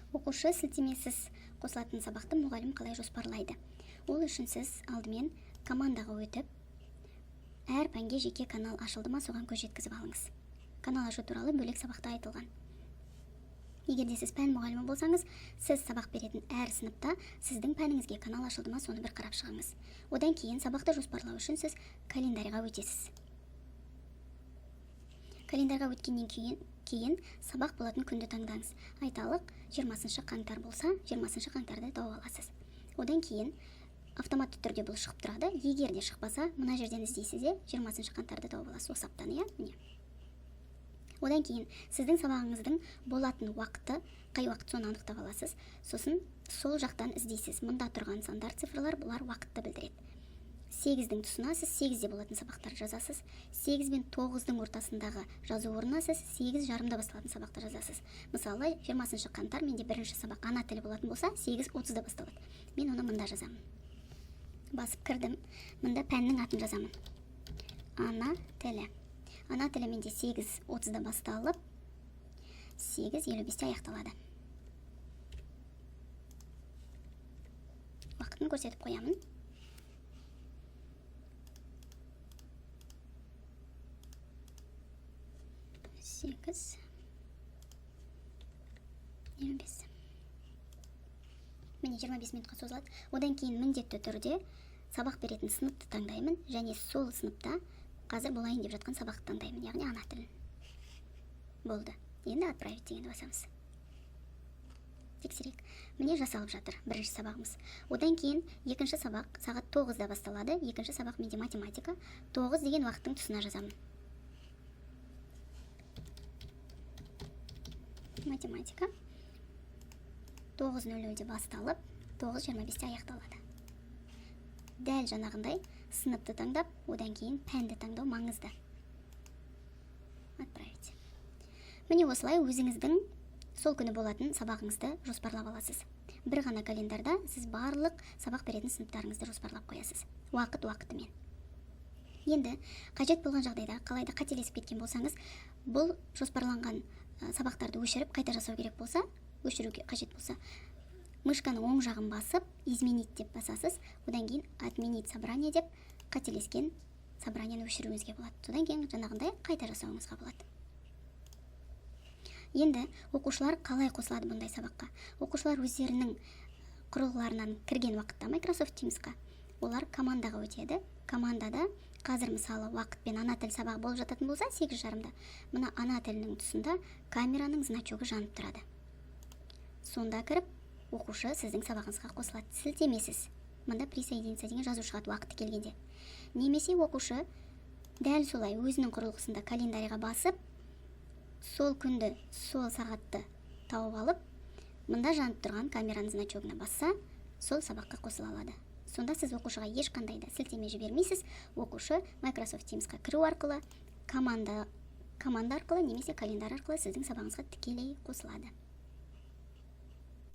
Оқушы сілтемесіз қосылатын сабақты мұғалім қалай жоспарлайды? Ол үшін сіз алдымен командаға өтіп, әр пәнге жеке канал ашылды ма, соған көз жеткізіп алыңыз. Канал ашу туралы бөлек сабақта айтылған. Егер де сіз пән мұғалімі болсаңыз, сіз сабақ беретін әр сыныпта сіздің пәніңізге канал ашылды ма, соны бір қарап шығыңыз. Одан кейін сабақты жоспарлау үшін сіз календарьға өтесіз. Календарьға өткеннен кейін сабақ болатын күнді таңдаңыз. Айталық, 20 қаңтар болса, 20 қаңтарды тауып аласыз. Одан кейін автоматты түрде бұл шығып тұрады. Егер де шықпаса, мына жерден іздейсіз де, 20 қаңтарды тауып аласыз осы аптаны, иә, міне. Одан кейін сіздің сабағыңыздың болатын уақыты қай уақыт, соны анықтап аласыз. Сосын сол жақтан іздейсіз. Мында тұрған сандар, цифрлар, бұлар уақытты білдіреді. 8-дің тұсына сіз 8-де болатын сабақтарды жазасыз. 8 бен 9-дың ортасындағы жазу орнына сіз 8:30-да басталатын сабақты жазасыз. Мысалы, 20 қаңтар менде бірінші сабақ ана тілі болатын болса, 8:30-да басталады. Мен оны мында жазамын. Басып кірдім. Мында пәннің атын жазамын. Ана тілі. Ана тілі менде 8:30-да басталып, 8:55-те аяқталады. Уақытын көрсетіп қоямын. 8:55. Міне, 25 минутқа созылады. Одан кейін міндетті түрде сабақ беретін сыныпты таңдаймын және сол сыныпта қазір болайын деп жатқан сабақты таңдаймын, яғни ана тілін. Болды. Енді отправить дегенді басамыз. Тексерейік. Міне, жасалып жатыр бірінші сабағымыз. Одан кейін екінші сабақ сағат 9-да басталады. Екінші сабақ менде математика. 9 деген уақыттың тұсына жазамын. Математика 9:00-де басталып, 9:25-те аяқталады. Дәл жаңағындай сыныпты таңдап, одан кейін пәнді таңдау маңызды. Отправить. Міне, осылай өзіңіздің сол күні болатын сабағыңызды жоспарлап аласыз. Бір ғана календарда сіз барлық сабақ беретін сыныптарыңызды жоспарлап қоясыз. Уақыт уақытымен. Енді қажет болған жағдайда, қалайда қателесіп кеткен болсаңыз, бұл жоспарланған сабақтарды өшіріп қайта жасау керек болса, өшіруге қажет болса, мышканың оң жағын басып, изменить деп басасыз. Одан кейін отменить собрание деп қателескен собранияны өшіруіңізге болады. Содан кейін жаңағындай қайта жасауыңызға болады. Енді оқушылар қалай қосылады бұндай сабаққа? Оқушылар өздерінің құрылғыларынан кірген уақытта Microsoft Teamsқа олар командаға өтеді. Командада қазір, мысалы, уақытпен ана тіл сабағы болып жататын болса, 8:30-да мына ана тілінің тұсында камераның значогы жанып тұрады. Сонда кіріп, оқушы сіздің сабағыңызға қосылады. Сілтемесіз. Мында присоединиться деген жазу шығады уақыты келгенде. Немесе оқушы дәл солай өзінің құрылғысында календарьға басып, сол күнді, сол сағатты тауып алып, мында жанып тұрған камераның значогына басса, сол сабаққа қосыла алады. Сонда сіз оқушыға ешқандай да сілтеме жібермейсіз. Оқушы Microsoft Teamsқа кіру арқылы, команда арқылы немесе календарь арқылы сіздің сабағыңызға тікелей қосылады.